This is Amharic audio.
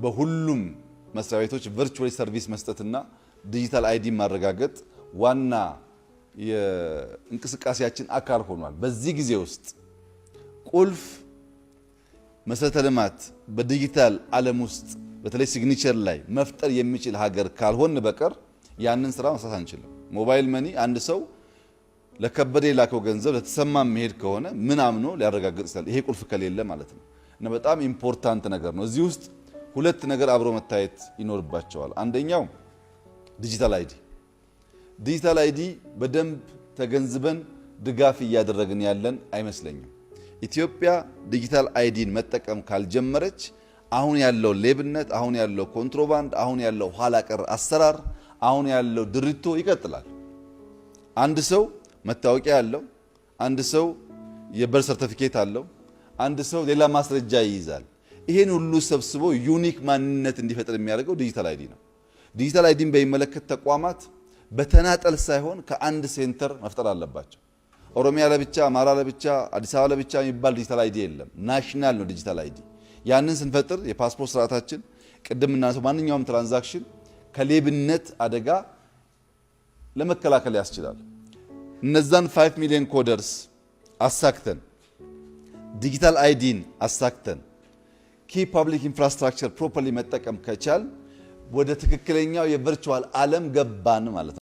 በሁሉም መስሪያ ቤቶች virtual service መስጠትና digital ID ማረጋገጥ ዋና የእንቅስቃሴያችን አካል ሆኗል። በዚህ ጊዜ ውስጥ ቁልፍ መሰረተ ልማት በዲጂታል ዓለም ውስጥ በተለይ signature ላይ መፍጠር የሚችል ሀገር ካልሆን በቀር ያንን ስራ መስራት አንችልም። Mobile money አንድ ሰው ለከበደ የላከው ገንዘብ ለተሰማ መሄድ ከሆነ ምን አምኖ ሊያረጋግጥ ይችላል? ይሄ ቁልፍ ከሌለ ማለት ነው። እና በጣም important ነገር ነው። እዚህ ውስጥ ሁለት ነገር አብሮ መታየት ይኖርባቸዋል። አንደኛው digital ID። Digital ID በደንብ ተገንዝበን ድጋፍ እያደረግን ያለን አይመስለኝም። ኢትዮጵያ digital ID ን መጠቀም ካልጀመረች አሁን ያለው ሌብነት፣ አሁን ያለው ኮንትሮባንድ፣ አሁን ያለው ኋላ ቀር አሰራር፣ አሁን ያለው ድሪቶ ይቀጥላል። አንድ ሰው መታወቂያ አለው፣ አንድ ሰው የ birth certificate አለው፣ አንድ ሰው ሌላ ማስረጃ ይይዛል። ይሄን ሁሉ ሰብስቦ unique ማንነት እንዲፈጥር የሚያደርገው digital ID ነው። Digital ID ን በሚመለከት ተቋማት በተናጠል ሳይሆን ከአንድ center መፍጠር አለባቸው። ኦሮሚያ ለብቻ፣ አማራ ለብቻ፣ አዲስ አበባ ለብቻ የሚባል digital ID የለም። National ነው digital ID። ያንን ስንፈጥር የፓስፖርት ስርዓታችን ቅድም እናነሳው ማንኛውም transaction ከሌብነት አደጋ ለመከላከል ያስችላል። እነዛን 5 million coders አሳክተን፣ digital ID ን አሳክተን፣ key public infrastructure properly መጠቀም ከቻል ወደ ትክክለኛው የ virtual ዓለም ገባን ማለት ነው።